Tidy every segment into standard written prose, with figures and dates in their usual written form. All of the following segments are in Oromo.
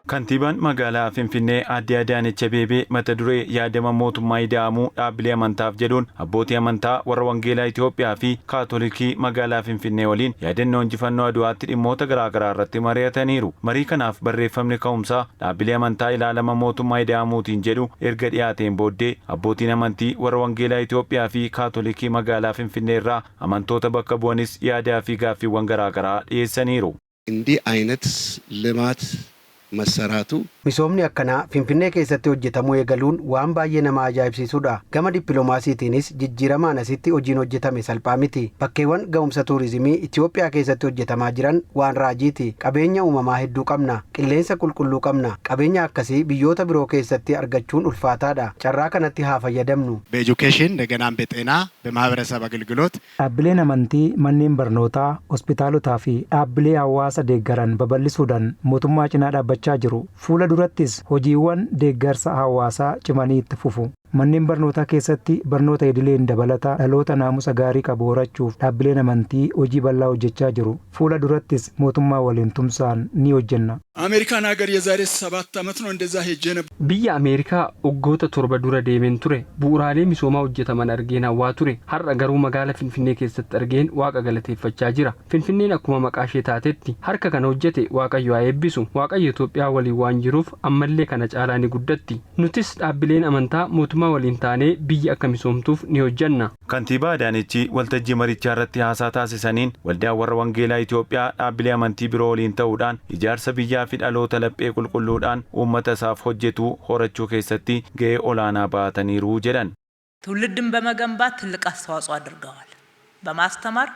Kantiibaan magaalaa Finfinnee Aadde Adaanech Abeebee mata duree yaadama mootummaa ida'amuu dhaabbilee amantaaf jedhuun abbootii amantaa warra Wangeelaa Itoophiyaa fi Kaatolikii magaalaa Finfinnee waliin yaadannoo injifannoo Adwaatti dhimmoota garaagaraa irratti mari'ataniiru. Marii kanaaf barreeffamni ka'umsaa dhaabbilee amantaa ilaalama mootummaa ida'amuutiin jedhu erga dhiyaateen booddee abbootiin amantii warra Wangeelaa Itoophiyaa fi Kaatolikii magaalaa Finfinnee irraa amantoota bakka bu'anis yaadaa fi gaaffiiwwan garaagaraa dhiyeessaniiru. እንዲህ አይነት ልማት መሰራቱ Misoomni akkanaa Finfinnee keessatti hojjetamuu eegaluun waan baay'ee nama ajaa'ibsiisudha. Gama dippiloomaasiitiinis jijjiiramaan asitti hojiin hojjetame salphaa miti. Bakkeewwan ga'umsa tuurizimii Itoophiyaa keessatti hojjetamaa jiran waan raajiiti. Qabeenya uumamaa hedduu qabna. Qilleensa qulqulluu qabna. Qabeenya akkasii biyyoota biroo keessatti argachuun ulfaataadha. Carraa kanatti haa fayyadamnu. በኤጁኬሽን እንደገናም በጤና በማህበረሰብ አገልግሎት Dhaabbileen amantii manneen barnootaa, hospitaalotaa fi dhaabbilee hawaasa deeggaran babal'isuudhaan mootummaa cinaa dhaabbachaa jiru. Fuula durattis hojiiwwan deeggarsa hawaasaa cimanii itti fufu. Manneen barnootaa keessatti barnoota idileen dabalataa dhaloota naamusa gaarii qabu horachuuf dhaabbileen amantii hojii bal'aa hojjechaa jiru. Fuula durattis mootummaa waliin tumsaan ni hojjenna. አሜሪካን ሀገር የዛሬ 7 ዓመት ነው እንደዛ ሄጄ ነበር። Biyya Ameerikaa waggoota 7 dura deemeen ture. Bu'uuraalee misoomaa hojjetaman argeen hawwaa ture. Har'a garuu magaala Finfinnee keessatti argeen Waaqa galateeffachaa jira. Finfinneen akkuma maqaa ishee taatetti harka kana hojjete Waaqayyo haa eebbisu. Waaqayyo Itoophiyaa waliin waan jiruuf ammallee kana caalaa ni guddatti. Nutis dhaabbileen amantaa mootummaa waliin taanee biyya akka misoomtuuf ni hojjenna. Kantiibaa Adaanechi waltajjii marichaa irratti haasaa taasisaniin waldaan warra Wangeelaa Itoophiyaa dhaabbilee amantii biroo waliin ta'uudhaan ijaarsa biyyaa fi dhaloota laphee qulqulluudhaan uummata isaaf hojjetu horachuu keessatti ga'ee olaanaa baataniiru jedhan. ትውልድን በመገንባት ትልቅ አስተዋጽኦ አድርገዋል። በማስተማር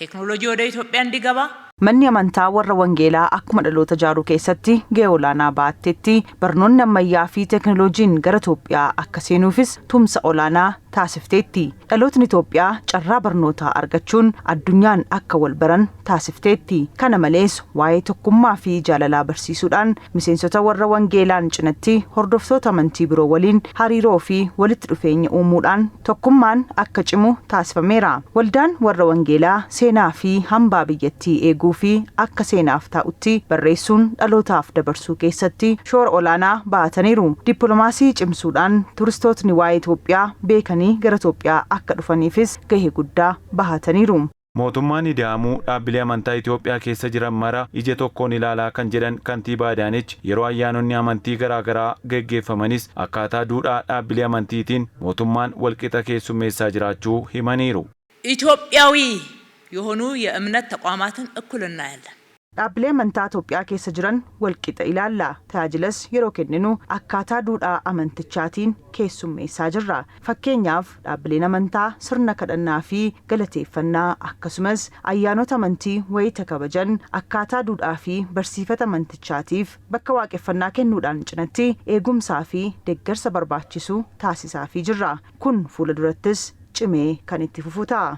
ቴክኖሎጂ ወደ ኢትዮጵያ እንዲገባ Manni amantaa warra Wangeelaa akkuma dhaloota ijaaruu keessatti gahee olaanaa baattetti barnoonni ammayyaa fi teekinooloojiin gara Itoophiyaa akka seenuufis tumsa olaanaa taasifteetti. Dhalootni Itoophiyaa carraa barnootaa argachuun addunyaan akka wal baran taasifteetti. Kana malees waa'ee tokkummaa fi jaalalaa barsiisuudhaan miseensota warra Wangeelaan cinatti hordoftoota amantii biroo waliin hariiroo fi walitti dhufeenya uumuudhaan tokkummaan akka cimu taasifameera. Waldaan warra Wangeelaa seenaa fi hambaa biyyattii eeguu fi akka seenaaf taa'utti barreessuun dhalootaaf dabarsuu keessatti shoora olaanaa baataniiru. Dippiloomaasii cimsuudhaan turistootni waa'ee Itoophiyaa beekanii gara Itoophiyaa akka dhufaniifis gahee guddaa bahataniiru. Mootummaan ida'amuu dhaabbilee amantaa Itoophiyaa keessa jiran mara ija tokkoon ilaalaa kan jedhan Kantiibaa Adaanech yeroo ayyaanonni amantii garaa garaa geggeeffamanis akkaataa duudhaa dhaabbilee amantiitiin mootummaan walqixa keessummeessaa jiraachuu himaniiru. ኢትዮጵያዊ የሆኑ የእምነት ተቋማትን እኩል እናያለን። Dhaabbilee amantaa Itoophiyaa keessa jiran walqixa ilaalla. Tajaajilas yeroo kenninu akkaataa duudhaa amantichaatiin keessummeessaa jirra. Fakkeenyaaf, dhaabbileen amantaa sirna kadhannaa fi galateeffannaa akkasumas ayyaanota amantii wayita kabajan akkaataa duudhaa fi barsiifata amantichaatiif bakka waaqeffannaa kennuudhaan cinatti eegumsaa fi deeggarsa barbaachisu taasisaafii jirra. Kun fuula durattis cimee kan itti fufu ta'a.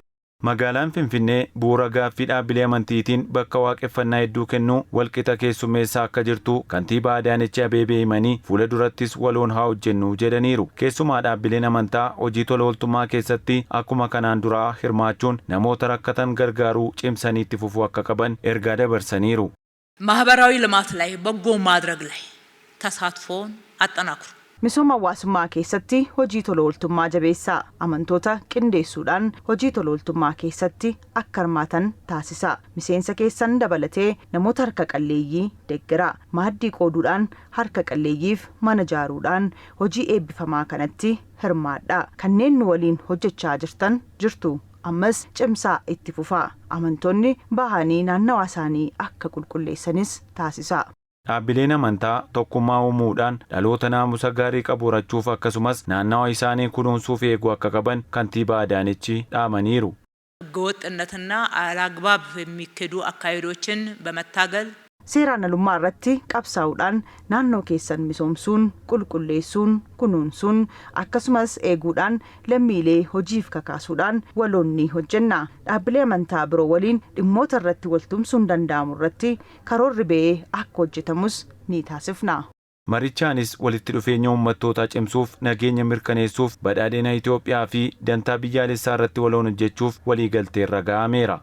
Magaalaan Finfinnee bu'uura gaaffii dhaabbilee amantiitiin bakka waaqeffannaa hedduu kennuu walqixa keessummeessaa akka jirtu Kantiibaa Adaanech Abeebee himanii fuula durattis waloon haa hojjennu jedhaniiru. Keessumaa dhaabbileen amantaa hojii tola ooltummaa keessatti akkuma kanaan duraa hirmaachuun namoota rakkatan gargaaruu cimsanii itti fufuu akka qaban ergaa dabarsaniiru. ማህበራዊ ልማት ላይ በጎ ማድረግ ላይ ተሳትፎን አጠናክሩ። Misooma hawaasummaa keessatti hojii tola ooltummaa jabeessaa. Amantoota qindeessuudhaan hojii tola ooltummaa keessatti akka hirmaatan taasisa. Miseensa keessan dabalatee namoota harka qalleeyyii deeggaraa. Maaddii qooduudhaan, harka qalleeyyiif mana ijaaruudhaan hojii eebbifamaa kanatti hirmaadha. Kanneen nu waliin hojjechaa jirtan jirtu. Ammas cimsaa itti fufaa. Amantoonni bahanii naannawaa isaanii akka qulqulleessanis taasisa. Dhaabbileen amantaa tokkummaa uumuudhaan dhaloota naamusa gaarii qabu horachuuf akkasumas naannawa isaanii kunuunsuuf eeguu akka qaban Kantiibaa Adaanechi dhaamaniiru. ህገወጥነትና አላግባብ የሚኬዱ አካሄዶችን በመታገል Seeraan alummaa irratti qabsaa'uudhaan naannoo keessan misoomsuun, qulqulleessuun, kunuunsuun akkasumas eeguudhaan lammiilee hojiif kakaasuudhaan waloon ni hojjenna. Dhaabbilee amantaa biroo waliin dhimmoota irratti waltumsuun danda'amu irratti karoorri ba'ee akka hojjetamus ni taasifna. Marichaanis walitti dhufeenya uummattootaa cimsuuf, nageenya mirkaneessuuf, badhaadhina Itoophiyaa fi dantaa biyyaalessaa irratti waloon hojjechuuf waliigalteerra ga'ameera.